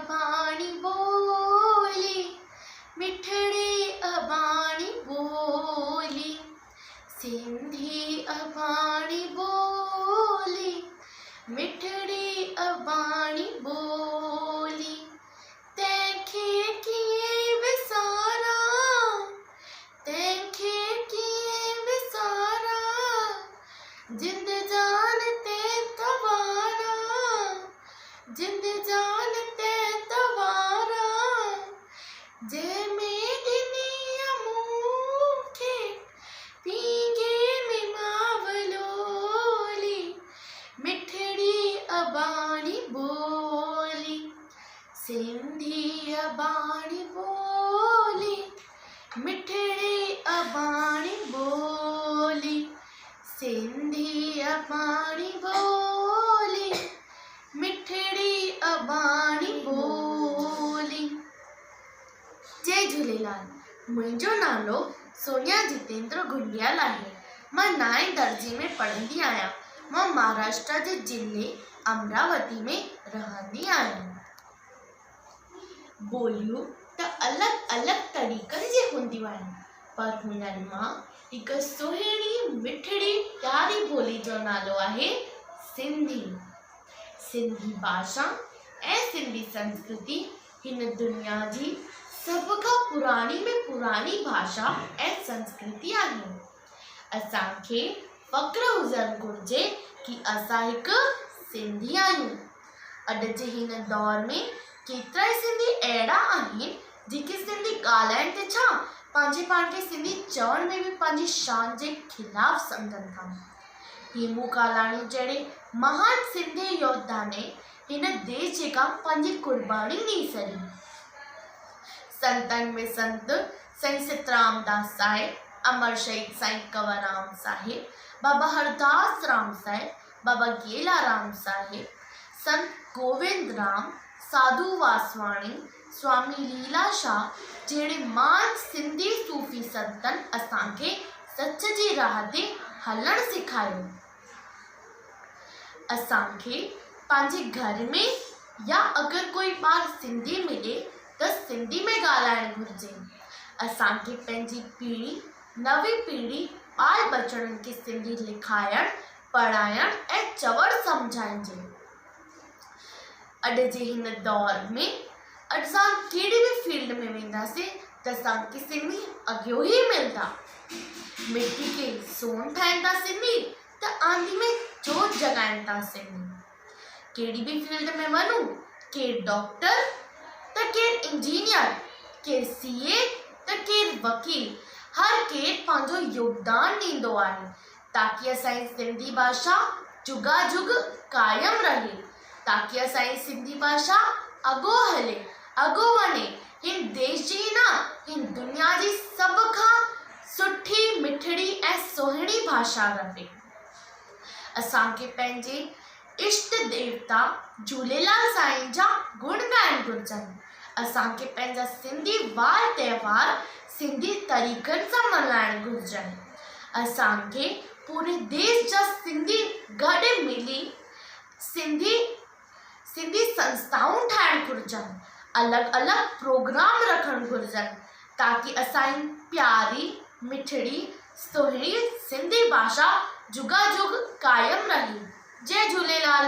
اباڻي ٻولي، مٺڙي اباڻي ٻولي، سنڌي اباڻي ٻولي، مٺڙي اباڻي ٻولي، تنهن کي ڪيئن وساران، تنهن کي ڪيئن وساران، جند جان تي تواران، جند جان تي تواران، جنهن ۾ ڏني آ مون کي پينگهي ۾ ماء لولي، مٺڙي اباڻي ٻولي، سنڌي اباڻي ٻولي، مٺڙي اباڻي ٻولي، سنڌي اباڻي ٻولي، مٺڙي اباڻي ٻولي. جئي جهوليلال منهنجو نالو سونيا جتيندر گهنڊيال آهي. مان نائين درجي ۾ پڙهندي آهيان. مان مهاراشٽرا جي ضلعي امراوتي ۾ رهندي آهيان. ٻوليون ته الڳ الڳ طريقن جي هونديون آهن پر هنن مان هڪ سهڻي مٺڙي پياري ٻولي جو نالو آهي سنڌي. سنڌي ڀاشا ۽ سنڌي سنسڪرتي هن دنيا جي سڀ کان پراڻي ۾ پراڻي ڀاشا ۽ سنسڪرتي آهي. اسان کي فخر هجڻ گهرجي ڪي اسان هڪ سنڌي آهيون. اڄ جي هن دور ۾ ڪيترائي سنڌي اهڙا آهن جيڪي سنڌي ڳالهائڻ ته ڇا پنهنجي پاڻ کي سنڌي چوڻ ۾ به پنهنجي شان جي خلاف سمجهن ٿا. هيمون ڪالاڻي جهڙي مهان سنڌي يوڌا ني هن ديس جي ڪام پنهنجي قرباني ڏئي ڇڏي. سنتن ۾ سنت سائين سترام داس صاحب، امر شهيد سائين ڪنور رام صاحب، بابا هرداس رام صاحب، بابا گيلا رام صاحب، سنت گووند رام، ساڌو واسواڻي، سوامي ليلا شاهه جهڙي مهان سنڌي صوفي سنتن اسان کي سچ جي راهه تي هلڻ سيکاريو. اسان کي پنهنجي گهر ۾ يا اگر ڪوئي ٻار سنڌي ملي ته سنڌي ۾ ڳالهائڻ گهرجي. اسان کي پنهنجي پيڙهي نوين پيڙهي ٻال ٻچڙن کي سنڌي لکائڻ، پڙهائڻ ۽ چوڻ سمجهائجي. اڄ جي هن دور ۾ اڄ اسان ڪهڙي به فيلڊ ۾ وينداسين ته اسان کي سنڌي اڳيو ئي ملندا. مٽي کي سون ٺاهين ٿا سنڌي ته آنڌي ۾ جوت جڳائين ٿا سنڌي. ڪهڙي به فيلڊ ۾ وڃون ڪير ڊاڪٽر ته ڪير انجنيئر، ڪير سي اي ته ڪير وڪيل هر ڪير پنهنجو يوگدان ڏيندو آهي تاڪي اسان جي سنڌي ڀاشا جڳا جڳ قائم رهي، تاڪي اسان جي سنڌي ڀاشا اڳو هلي، اڳو وڃي، هن ديش جي ئي نه هن دنيا جي سڀ کان سٺي، مٺڙي ۽ سهڻي ڀاشا رهي. اسان کي پنهنجي اشٽ ديوتا جهوليلال سائين جا گڻ ڳائڻ گهرجن. اسان کي پنهنجا سنڌي وار تهوار سنڌي طريقن سان ملهائڻ گهرجن. اسان کي پوري ديس جا سنڌي گڏ ملي سنڌي سنڌي سنسٿائون ٺاهڻ گهرجن. الڳ الڳ پروگرام رکڻ گهرجن تاڪي اسان جي پياري مٺڙي سهڻي سنڌي ڀاشا جڳا جڳ قائم رهي. جئي جهوليلال.